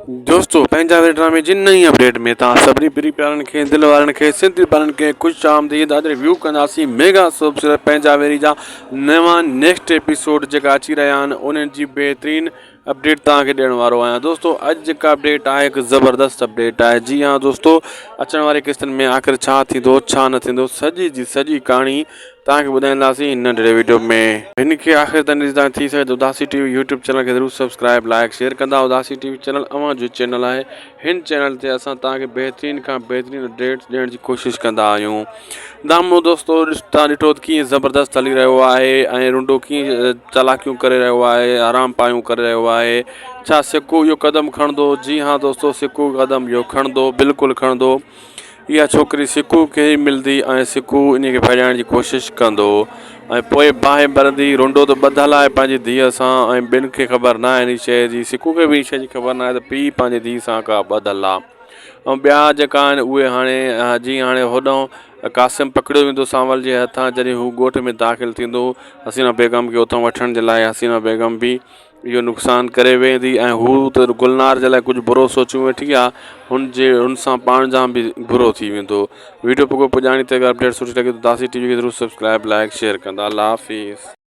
دوستو پنهنجا وير ڊرامي جي نئين اپڊيٽ ۾ توهان سڀني پري پيارن کي دل وارن کي سنڌي ٻارن کي خوش آمديد اڄ ريويو ڪنداسين ميگا سوپ سيريل پنهنجا ويري جا نوان نيڪسٽ ايپيسوڊ جيڪا اچي رهيا آهن انهن جي بهترين اپڊيٽ توهان کي ڏيڻ وارو آهيان دوستو اڄ جيڪا اپڊيٽ آهي هڪ زبردست اپڊيٽ آهي جي ها دوستو اچڻ واري قسطن ۾ آخر ڇا ٿيندو ڇا نه ٿيندو سڄي جي سڄي ڪهاڻي توهان کي ٻڌائينداسين هن ننڍڙي وڊيو ۾. هن کي آخر تائين ڏسندا ٿي سگهي ته اداسي ٽي وي يوٽيوب چينل کي ضرور سبسڪرائب لائڪ شيئر ڪندا اداسي ٽي وي چينل اوهان جو چينل آهي هن چينل تي اسان توهان کي بهترين کان بهترين اپڊيٽس ڏيڻ جي ڪوشش ڪندا آهيون دامو دوستو توهان ڏٺو ته ڪيئن زبردست هلي رهيو آهي ۽ رنڊو ڪيئن چالاڪيون ڪري رهيو آهي آرام پايون ڪري رهيو آهي ڇا سڪو اهو قدم کڻندو جي ها دوستو سڪو قدم اهو کڻندو بلڪل کڻندو اها ڇوڪري سڪوء کي ئي ملندي ۽ سڪو انهيء کي ڀڄائڻ جي ڪوشش ڪندو ۽ پوء باهه ٻرندي. رنڊو ته ٻڌل آهي پنهنجي ڌيء سان ۽ ٻين کي خبر ناهي انهيء شيء جي. سڪوء کي به انهيء شيء جي خبر ناهي ته پيء پنهنجي ڌيء سان ڪا ٻڌل آ. ۽ ٻيا جيڪا آهن اهي هاڻي جيئن هاڻي هوڏانهن قاسم پڪڙيو ويندو سانول جي هٿان جڏهن هو ڳوٺ ۾ داخل ٿيندو حسينه بيگم کي اتان وٺڻ جي لاء حسينه بيگم به اهو نقصان ڪري ويندي ۽ هو ته گلنار جي لاء ڪجهه برو سوچيون ويٺي آ هن جي هن سان پاڻ جان به برو ٿي ويندو ويڊيو پڳو پڄاڻي تي اگر اپڊيٽ سٺي لڳي ته داسي ٽي وي کي ضرور سبسڪرائب لائڪ شيئر ڪندا الله حافظ.